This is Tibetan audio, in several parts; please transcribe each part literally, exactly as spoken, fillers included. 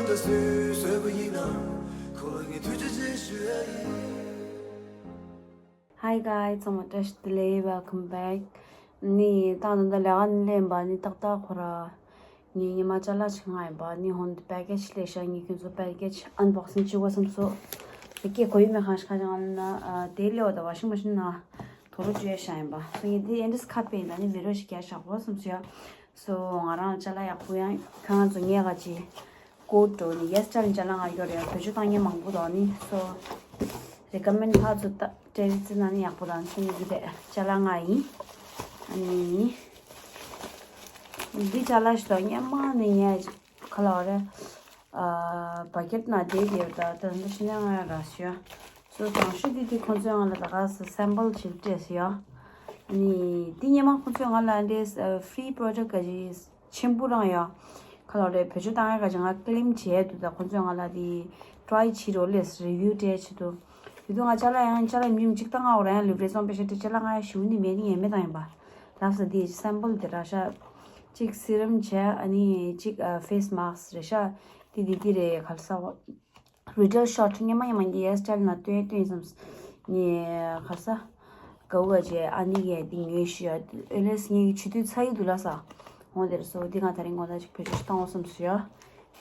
ད་སུས་བཟོས་པ་ཡིན་ན་ཁོ་ལ་ངས་ཐུགས་རྗེ་ཆེ་ཞུ་ཡ་ཡིན། Hi guys, ཚང་མ་བཀྲ་ཤིས་བདེ་ལེགས། Welcome back. ནི་ད་ད་ད་ལས་ཀ་ནི་ལེན་པ་ནི་ཏག་ཏག་ཁོ་ར་ངས་ཉི་མ་ཅ་ལག་ཆེ་ང་ཡིན་པ་ནི་ཧོན་པེ་ཀེ་ཇི་ལས་ཤ་ངས་ཁྱོད་ཚོ་པེ་ཀེ་ཇི་ཨན་བོག་སིང་བྱེད་དགོས་བསམ་སོ། དེ་སྐད་གོ་ཡི་མེད་གང་ཞིག་གང་ཞིག་ང་ན་དེ་ལས་བ་ད་ཝ་ཤིང་མ་ཤིན་ན་དོ་རུ་བཅོས་ཤ་ཡིན་པ་སོ། ངས་དེ་ཨེ་འདྲས་ཁ་པེ་ཡིན་ད་ནི་བི་རོ་ཞིག་རྒྱག་བཞག་དགོས་བསམ་སོ་ཡ། སོ་ང་རང་ཅ་ལག་ཡག་པོ་ཡང་ཁ་ང་ཚོ་ངས་ག་ཅི་ཀོ་ཏོ་ནི་ཡེ་སི་ཊལ་ཅ་ལག་ང་ཡོད་རེད། བེད་སྤྱོད་བཏང་མཁན་མང་པོ་དང་ནི་སོ་རེ་ཀ་མེན་ཁ་ཚོ་ཏྲེ་རི་ཙི་ན་ནི་ཡག་པོ་དང་ཆུང་གི་རེད། ཅ་ལག་ང་ཡིན། ཨ་ནི་འདི་ཅ་ལག་ཞིག་དང་སྔོན་མ་ནི་ངས་ཁ་ལ་བ་རེད། ཨ་བ་ཀེ་ཊི་ན་དེ་དེ་ད་ད་འདི་ཤི་ན་ང་ར་ཞུ། སོ་དང་ཤོས་དེ་དེ་ཁོང་ཚོས་ང་ལ་ད་ག་ས་སེམ་པལ་ཅིག་སྤྲད་སོ་ཡ། ཨ་ནི་འདི་སྔོན་མ་ཁོང་ཚོས་ང་ལ་འདི་ཕི་རི་པོ་རོ་ཌག་ག་ཅི་ཆེན་པོ་རང་ཡ། ཁ་ལོ་རེ་བེད་སྤྱོད་བཏང་ཡ་ག་ཅི་ང་ཀི་ལིམ་བྱས་དུས་ད་ཁོང་ཚོས་ང་ལ་འདི་ཊ་རའི་བྱེད་རོགས་ལས་རི་བིའུ་སྤྲད་བྱེད་དུ། དེ་དུས་ང་ཅ་ལག་ཡང་ཅ་ལག་མིམ་གཅིག་བཏང་ང་འོ་ར་ཡང་ལུག་རེ་ཙོང་པེ་ཤ་སྤྲད་ཅ་ལག་ང་ཡ་ཞུ་ནི་མེད་ནི་ངས་མེད་བཏང་ཡིན་པ། ལགས་སོ་འདི་སེམ་པལ་དེ་ར་ཤ། གཅིག་སི་རམ་བྱས་ཨ་ནི་གཅིག་ཕེ་སི་མཱ་སི་རེ་ཤ། དེ་དེ་དེ་རེད་ག་ལ་ས་བ། རི་ཊེལ་ཤོབ་སྔོན་མ་ཡིན་མ་ཡིན་ཡ་སི་ཊལ་ན་སྟོན་སྟོན་བསམ། ངས་ག་ས། གའུ་ག་ཅེ་ཨ་ནི་གས་འདི་ཉོས་ཤི་ཡ། ཨེ་ལེས་ངས་ཆུ་དུས་ཚ་ཡི་འདུག་ལ་ས། འོང་དེར་སོ་འདི་ང་ད་རིང་ངོ་ད་ཅིག་བེད་སྤྱོད་བཏང་བ་བསམ་སུ་ཡ།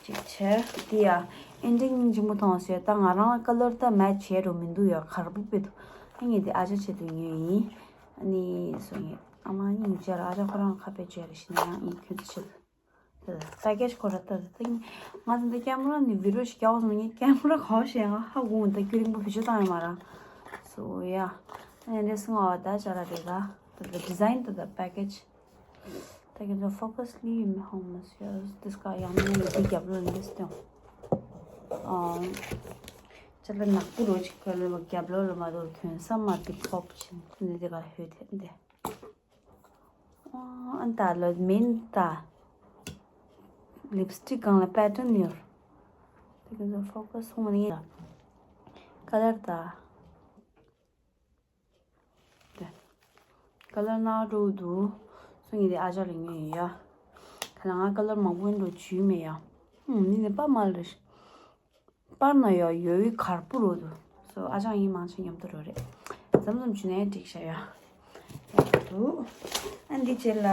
ཅིག་ཆེ་འདི་ཡ། ཨེ་འདྲ་སྙིང་རྗེ་མོ་མཐོང་སུ་ཡ། ད་ང་རང་ལ་ཀ་ལར་ད་མེ་ཆི་བྱས་འགྲོ་མི་འདུག་ཡ། གར་པོ་པེ་འདུག་ཨ་ངས་འདི་ཨ་ཅག་ཆེད་དུ་ཉོས་ཡིན། ཨ་ནི་སོ་ངས་ཨ་མ་སྙིང་རྗེ་ལ་ཨ་ཅག་ཁོ་རང་ཁ་པེ་བྱས་རེ་ཤི་ན་ཡང་ཡིན་ཁྱོད་ཚོ་ཆེད་དུ། ད་ཀེ་ཇི་ཁོ་ར་ད་ད་ད་ང་ད་ད་ཀེམ་ར་ནི་བི་རོ་ཞིག་རྒྱག་བ་སོང་ངས་ཀེམ་ར་ག་བ་ཞེས་ང་ཧ་གོ་ད་རྒྱུན་རིང་པོ་བེད་སྤྱོད་བཏང་ཡོད་མ་ར། སོ་ཡ། ཨ་ནི་སོང་བ་ད་ཅ་ལག་དེ་ག་ད་ད་ཌི་ཛའིན་ད་ད་པེ་ཀེ་ཇི། ད་གི་ད་ཕོ་ཀ་སི་ལི་ཡིན་མི་ཧོང་མ་སི་ཡ། དིས་ཀ་ཡང་ནི་དེ་རྒྱབ་ལོ་ནི་སྟོན། ཨ་ཅ་ལག་ནག་པོ་རོ་ཅིག་ག་ལོ་རྒྱབ་ལོ་ལ་མ་དོ་ཐོན་ས་མ་དེ་ཕོབ་ཕྱིན་ནི་དེ་ག་ཧོད་དེ་འདི། ཨ་ད་ལོ་མིན་ད། ལིབ་སི་ཊིག་སྒང་ལ་པེ་ཊན་ཡོད། དེ་གི་ཕོ་ཀ་སི་སོང་ནི་ཡ། ཀ་ལར་ད། དེ། ཀ་ལར་ནག་འགྲོ་འདུག་སོང་ངས་དེ་ཨ་ཅག་ལ་ཉོས་ཡོད་ཡ། ཁ་ལ་ང་ཀ་ལར་མང་པོ་འགྲོ་བཅུག་མེད་ཡ། ཨུམ་ནི་ནི་པ་མ་ལ་རེད། པར་ན་ཡོ་ཡོའི་གར་པོ་རོ་དུ། སོ་ཨ་ཅག་ཡིན་མང་ཆེ་མཉམ་དུ་རོ་རེད། ཙམ་ཙམ་བྱུང་ནས་འགྲིག་ཤ་ཡ། ཡག་འདུག་ཨ་འདི་རྗེས་ལ།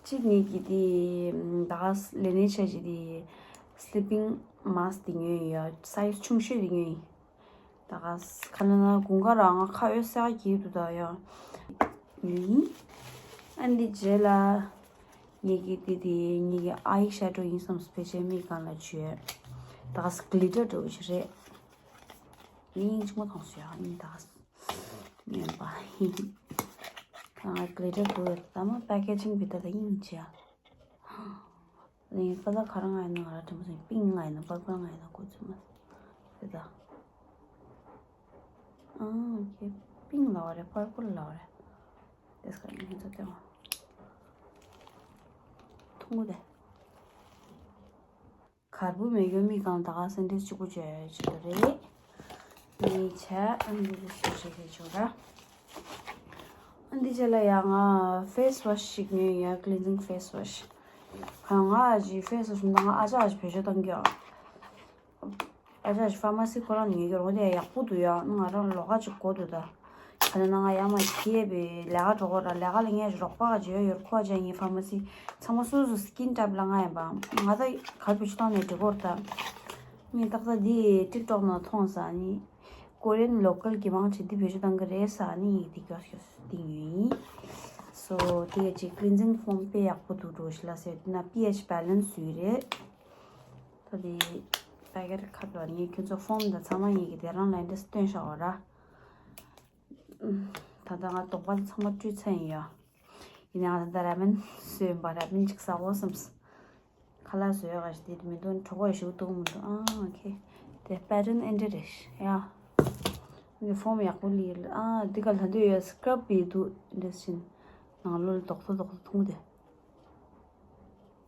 གཅིག་ནི་གི་དེ། ད་ག་ལེ་ནེ་ཆ་ཞིག་དེ། སི་ལི་པིང་མཱ་སི་དེ་ཉོས་ཡོད་ཡ། སའི་ཛི་ཆུང་ཤོས་དེ་ཉོས་ཡིན། ད་ག་ཁ་ལ་ན་དགུན་ཁ་རང་ང་ཁ་འོད་སེ་ག་གི་དུ་ད་ཡ། ཡིན། ཨ་འདི་རྗེས་ལ། ངེད་ཀྱི་དེ་དེ་ངེད་ཀྱི་ཨའི་ཤེ་ཌོ་ཡིན་བསམ་སྤེ་ཆའི་མིག་སྒང་ལ་བྱོས། ད་ག་གི་ལི་ཊར་འགྲོ་གི་རེད། ངས་ཆུང་མ་མཐོང་སོང་ཡ་ངས་ད་ག་ངན་པ། ད་ང་གི་ལི་ཊར་འགྲོ་ཡོད་ད་མ་པེ་ཀེ་ཇིང་བི་ད་ད་ཡིན་ཅི་ཡ། ངས་ཀ་ལ་ཁ་རང་ང་ཡིན་ན་ང་ར་དྲན་པ་སོང་པིང་ང་ཡིན་ན་པར་པལ་ང་ཡིན་ན་གོ་ཚུལ་མ་སོང་། དེ་ད། ཨང་ཁེ་པིང་ལ་བ་རེད་པར་པལ་ལ་བ་རེད། དེ་སྐད་ངས་ཚོ་སྟོན་བ། ཐུང་ངུ་དེ། གར་པོ་མེད་རྒྱུ་མིག་སྒང་ད་ག་སེན་ཏེ་གཅིག་པུ་བྱས་བྱེད་དོ་རེད། ངས་བྱས་ཨ་འདི་ལ་ཞིག་བྱེད་ཀྱི་བྱོས་ར། ཨ་འདི་རྗེས་ལ་ཡང་ང་ཕེ་སི་ཝ་ཤི་ཞིག་ཉོས་ཡ། ཀི་ལིན་ཟིང་ཕེ་སི་ཝ་ཤི། གང་ང་ཨ་ཅི་ཕེ་སི་ཝ་ཤི་མི་འདུག་ང་ཨ་ཅག་ཨ་ཅི་བེད་སྤྱོད་བཏང་གི་ཡོད། ཨ་ཅག་ཕ་མ་སི་ཁོ་རང་ཉོས་ཀྱི་རོ་དེ་ཡག་པོ་འདུག་ཡ། ང་རང་ལོགས་ཀ་ཅིག་གོ་འདུག་ད། ད་ནི་ང་ཡ་མ་ཁྱི་ཡས་པའི་ལས་ཀ་འགྲོ་གོ་ར། ལས་ཀ་ལ་ངས་རོགས་པ་ག་ཅིག་ཡོད་ཡོད་ཁོ་ཅག་ངའི་ཕ་མ་སི་ཚང་མ་སོ་སོ་སི་ཀིན་ཊའིབ་ལ་ང་ཡིན་པ། ང་ད་གར་བེད་སྤྱོད་བཏང་ནས་འགྲོ་གོ་ར་ད། ངས་ཏག་ཏག་འདི་ཊིག་ཊོག་ནང་མཐོང་ས་ནི། ཀོ་རི་ཡན་ལོ་ཀལ་གྱི་མང་ཆེ་འདི་བེད་སྤྱོད་བཏང་གི་རེད་ས་ནི་འདི་ག་ཤོད་འདི་ཉོས་ཡིན། སོ་དེ་ག་ཅིག་ཀི་ལིན་ཟིང་ཕོམ་དཔེ་ཡག་པོ་འདུག་འགྲོ་ཤི་ལ་ཟེར་ན་པི་ཨེཆ་བེ་ལན་སི་ཡོད་རེད། ད་དེ་པེ་ཀེ་ཊི་ཁ་ལོ་ངས་ཁྱོད་ཚོ་ཕོམ་དང་ཚང་མ་ངས་ཀྱི་དེ་རང་ལ་འདྲེས་སྟོན་ཤག་འོ་ར། ད་ལྟ་ང་དོགས་པ་ཚང་མ་བཀྲུས་ཚར་ཡིན་ཡ། ཡིན་ནའང་ད་ལྟ་ར་མེན་བཟོས་ཡིན་པ། ར་མེན་ཅིག་ཟ་དགོས་བསམས། ཁ་ལག་བཟོ་ཡག་ཞིག་དེ་མི་འདུག་གྲོད་ཁོག་ཞིག་གཏོང་མི་འདུག་ཨ་ཨོ་ཁེ། དེ་པེ་ཊན་ཨེ་འདྲ་རེད་ཡ། འདི་ཕོམ་ཡག་པོ་ལི་ཨ་འདི་ག་ལ་འདོད་ཡོད་སི་ཀྲབ་བི་འདུག་འདྲ་ཞིན། ནང་ལོགས་ལ་རྡོག་ཐོ་རྡོག་ཐོ་ཐུང་དེ།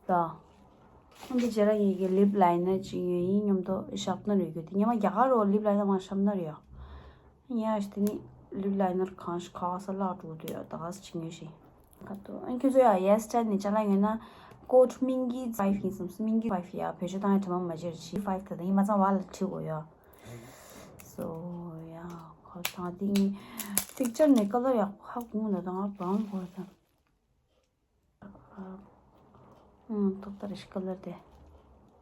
ད། ཨ་འདི་རྗེས་ལ་ངེད་ཀྱི་ལིབ་ལའི་ནར་ཅིག་ཡོད་ཡིན་སྙམ་དུ་ཤར་པ་ན་རེད་རྒྱུ་དེ་ཉི་མ་རྒྱ་གར་རོ་ལིབ་ལའི་ནར་མ་ཤར་པ་ན་རེད་ཡ། ཉལ་ཞིག་དེ་ནི་ལིབ་ལའི་ནར་གང་ཞིག་ཁ་ས་ལག་འགྲོ་འདུག་ཡ་ད་ག་ས་ཅིག་ཉོས་ཤིག་ཁ་ཏོ་ཨ་ཁྱོད་ཚོ་ཡ་ཡེ་སི་ཊལ་ནི་ཅ་ལག་ཡོད་ན་ཀ་ ཀོཌ་སྨིན་གྱི་ཕའིབ་ཡིན་བསམ། སྨིན་གྱི་ཕའིབ་ཡ། བེད་སྤྱོད་བཏང་ཡ་དྲི་མ་མ་བརྗེད་ར་ཕའིབ་དེ་ད་ཡིན་མ་ཚང་བ་ལ་ཁྲིད་དགོས་ཡ། སོ་ཡ། ཁོ་ཚང་དེ་ངའི་པིག་ཅར་ནས་ཀ་ལར་ཡག་པོ་ཧ་གོ་མི་འདུག་ད་ང་བྷ་རའུན་དགོས་ད། ཨང་། ཏོག་ཏག་རེད་ཤག་ཀ་ལར་དེ།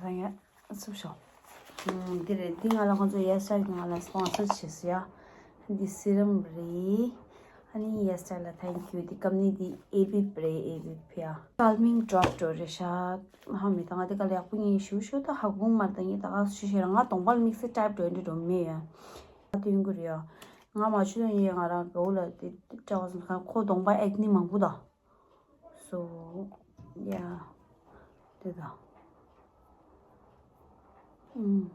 ད་ཡ་ཚུབ་ཤོག་ཨང་། འདི་རེད། འདི་ང་ལ་ཁོང་ཚོ་ཧེར་སི་ཊའིལ་གི་ང་ལ་སི་པོན་སར་བྱས་སོང་ཡ། འདི་སི་རམ་རེད། ཨ་ནི་ཧེར་སི་ཊའིལ་ལ་ཐེང་ཀིའུ། འདི་ཀམ་པ་ནི་འདི་ཨེ་བི་པི་རེད། ཨེ་བི་པི་ཡ། ཀལ་མིང་ཌོབ་འགྲོ་རེད་ཤག་ཧ་མི་ད་ང་འདི་ག་ལ་ཡག་པོ་ངས་ཞུ་ཞུ་ད་ཧ་གོ་མ་རེད། ད་ངས་ད་ག་ཞུ་ཞུ་ར་ང་གདོང་པ་ལ་དམིགས་བསལ་ཊའིབ་འགྲོ་འདྲ་འགྲོ་མེད་ཡ། ང་སྟོན་གི་རེད་ཡ། ང་མ་ཞུ་ད་ངས་ང་རང་གའུ་ལ་དེ་སྤྲད་བ་སོང་ཁ་ཁོ་གདོང་པ་ཨེག་ནི་མང་པོ་ད། So yeah. དེ་དང་། ཨུམ།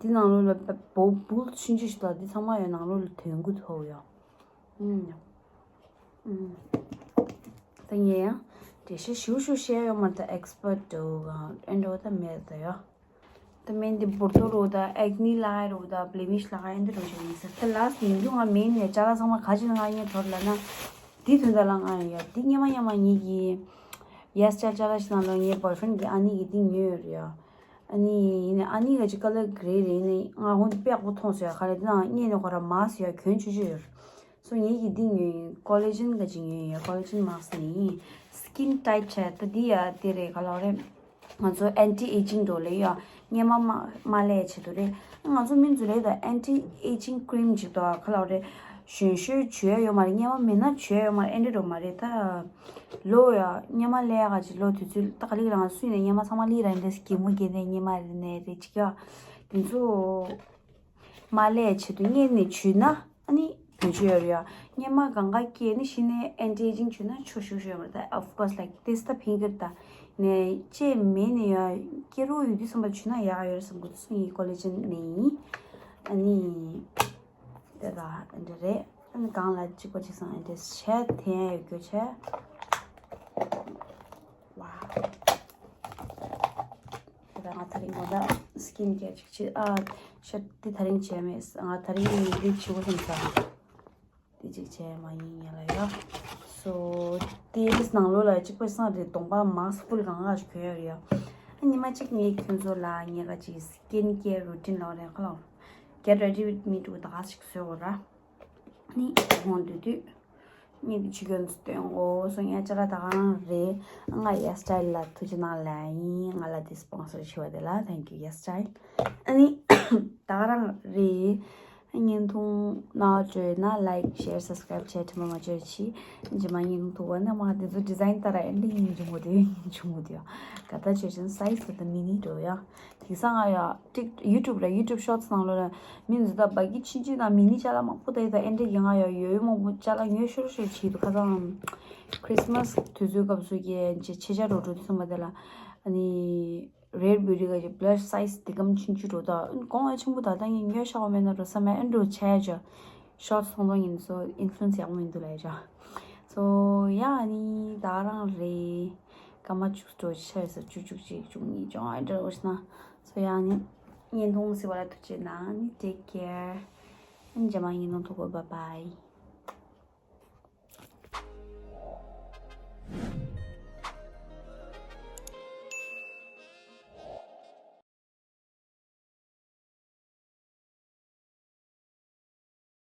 འདི་ནང་ལོགས་ལ་བོ་བུལ་ཆུང་ཆུང་ཞིག་དང་འདི་ཚང་མ་ཡང་ནང་ལོགས་ལ་དོན་དགུ་ཐོག་ཡོད། ཨུམ། ཨུམ། ད་ངས་ཡང་འགྲེལ་བཤད་ཞིབ་ཞིབ་བཤད་ཡོད་མ་རེད། ད་ཨེག་སི་པར་ཊི་འདྲ་བོ་གང་ཨེ་འདྲ་བོ་ད་མེད་ད་ཡོད། ད་མིན་འདི་འབུར་ཏོ་རོ་ད་ཨེག་ནི་ལ་རོ་ད་བྷི་ལེ་མིཤ་ལ་ཨེ་འདི་རོ་ཞིག་ཡིན་ཟེར། ད་ལ་སི་ཉིན་རྒྱུ་ང་མིན་ནས་ཅ་ལག་ཚང་མ་ག་ཅི་ང་ཡིན་ཐོར་ལ་ན། འདི་དོན་དག་ལ་ང་ཡ་འདི་སྙེ་མ་སྙེ་མ་ངེད་ཀྱི་ཡས་ཅ་ཅ་ལག་ཞིག་ནང་ལ་ངའི་བོའི་ཕི་རེན་གྱི་ཨ་ནི་གི་འདི་ཉོས་ཡོད་རེད་ཡ། ཨ་ནི་ཡིན་ནས་ཨ་ནི་ག་ཅི་ཀ་ལར་གྷེ་རེ་རེད། ཡིན་ནས་ང་ཧོན་དཔེ་ཡག་པོ་མཐོང་སོང་ཡ། ག་རེ་འདི་ནང་སྙེ་ནས་ཁོ་ར་མ་སི་ཡ་གྱོན་ཆུ་ཆུ་ཡོད། སོ་ངེད་ཀྱི་འདི་ཉོས་ཡིན། ཀོ་ལེ་ཇེན་ག་ཅིག་ཉོས་ཡིན། ཀོ་ལེ་ཇེན་མཱ་སི་ཡིན། སི་ཀིན་ཊའིཊ་བྱས་ད་འདི་ཡ་དེ་རེད། ག་ལབ་རེད། ང་ཚོ་ཨན་ཊི་ཨེ་ཇིང་འགྲོ་ལེ་ཡ། སྙེ་མ་མ་མ་ལས་བྱེད་དུ་རེད། ང་ཚོ་མི་ཚོ་ལས་ད་ཨན་ཊི་ཨེ་ཇིང་ཀི་རིམ་ཅིག་ད་ག་ལབ་རེད། གཞོན་ཤོས་བྱོས་ཡོད་མ་རེད། སྙེ་མ་མེད་ན་བྱོས་ཡོད་མ་རེད། ཨེ་འདྲ་འགྲོ་མ་རེད་ད། ལོ་ཡ་སྙེ་མ་ལས་ག་ཅིག་ལོ་དུས་ཚོད་ད་ག་ལེ་རང་སུས་ནས་སྙེ་མ་ཚང་མ་ལི་ར་འདྲ་སྐྱེ་མོ་སྐྱེ་ནས་སྙེ་མ་རེད་ནས་རེད་ཅིག་ཡ། དེ་ཚོ། མ་ལས་བྱེད་དུ་སྙེ་ནས་བྱུས་ན་ཨ་ནི་བོད་ཆུ་ཡོད་རེད་ཡ། སྙེ་མ་གང་ག་སྐྱེས་ནི་ཤི་ནས་ཨན་ཊི་ཨེ་ཇིང་བྱུས་ན་ཆོ་ཤུགས་ཤུགས་ཡོད་མ་རེད། Of course like this ད་ཕིང་གིར་ད་ནས་ཅེས་མེད་ནས་ཡ་སྐྱེ་རོགས་ཡོད་དུས་བསམ་པ་བྱུས་ན་ཡག་ཡོད་རེད་བསམ་གི་འདུག་སོ་ངའི་ཀོ་ལེ་ཇེན་ནས་ཡིན། ཨ་ནི་དེ་ད་ཨ་འདྲ་རེད། ཨ་ནི་གང་ལ་གཅིག་པ་གཅིག་སང་ཨ་འདྲ་བྱས་དེ་ཡོད་རྒྱུ་བྱས། ཝའོ། ད་ང་དེ་རིང་ངོ་ད་སི་ཀིན་ཀེར་ཅིག་བྱེད། ཨ་ཤ་དེ་དེ་རིང་བྱས་མེད། ང་དེ་རིང་ངས་འདི་བྱེད་དགོས་བསམ་ས། དེ་ཅིག་བྱས་མ་ཡིན་ཡ་ལ་ཡ། སོ་དེ་ནང་ལོགས་ལ་གཅིག་པ་སང་རེད། གདོང་པ་མཱ་སི་ཀི་ཕུལ་གང་ག་ཞིག་གྱོན་ཡོད་རེད་ཡ། ཨ་ཉི་མ་གཅིག་ངས་ཁྱོད་ཚོ་ལ་ངས་ག་ཅིག་སི་ཀིན་ཀེར་རུ་ཊིན་ལབ་རེད་ཁ་ལོ། Get ready with me ཊུ་ད་ག་ཞིག་བཟོས་འོ་ར། ནི་ཧོན་དུ་དུས། ངས་འདི་ཆུ་གྱོན་སྟོན་གོ་སོང་ཡ་ཅ་ལག་ད་ག་རང་རེད། ང་ཡ་སི་ཊའིལ་ལ་ཐུགས་རྗེ་གནང་ལ་ཡིན། ང་ལ་འདི་སི་པོན་སར་བྱས་པ་དེ་ལ་thank you ཡ་སི་ཊའིལ། ཨ་ནི་ད་ག་རང་རེད། བརྙན་ཐུང་ནང་བཅོས་ན་ལའིཀ་ཤེར་སབ་སི་ཀ་རའིབ་བྱས་དྲན་པ་མ་བརྗེད་ཅིག་རྗེས་མ་བརྙན་ཐུང་ཐུག་པ་ན་མ་འདི་ཚོ་ཌི་ཛའིན་ལྟར་ཨེ་འདྲ་ཡིན་བྱུང་གོ་དེ་ཡིན་བྱུང་གོ་དེ་ཡ། ག་ད་བྱས་ཅན་སའིཛ་ད་མི་ནི་འགྲོ་ཡ། དེང་སང་ང་ཡ་ཊིག་ཡུ་ཊུབ་ར་ཡུ་ཊུབ་ཤོར་ཊི་སི་ནང་ལོགས་ལ་མི་འཛུལ་ད་སྦ་གི་ཆུང་ཆུང་དང་མི་ནི་ཅ་ལག་མང་པོ་ད་ཡི་ད་ཨེ་འདྲ་གི་ང་ཡ་ཡོད་ཡོད་མང་པོ་ཅ་ལག་ཉོས་ཤོར་ཤོར་བྱེད་དུ་ཁ་སང་ཁྲི་སི་མ་སི་དུས་ཚོད་སྐབས་སུ་གི་ཅེ་ཆེ་ཆ་འགྲོ་འགྲོ་དུས་ཙམ་པ་དེ་ལ་ཨ་ནི་རེར་བིའུ་ཊི་ག་ཅིག་བྷ་ལ་ཤི་སའིཛ་དེ་གམ་ཆུང་ཆུང་འགྲོ་ད་གོང་ཨེ་ཆེན་པོ་ད་ད་ངས་ཉོས་ཤོར་བ་མེད་ན་འགྲོ་བསམ་ཨེ་འགྲོ་ཆ་ཡ་ཅོ། ཤོར་ཊི་སི་མཐོང་མཐོང་ཡིན་སོ་ཨིན་ཕུ་ལུ་ཨེན་སི་ཡག་མོ་ཡིན་འདུག་ལ་ཡ་ཅོ། སོ་ཡ་ཨ་ནི་ད་རང་རེད། སྐར་མ་བཅུ་དྲུག་ཆ་ཡོད་ས་བཅུ་བཅུ་གཅིག་བཅུ་གཉིས་བཅོ་ལྔ་འདྲ་བོ་ཞིག་ན། སོ་ཡ་ནི་བརྙན་ཐུང་གཟིགས་པ་ལ་ཐུགས་རྗེ་གནང་། ནི་ཊེག་ཀེར། རྗེས་མ་བརྙན་ཐུང་ཐུག་གོ། བྷའི་བྷའི།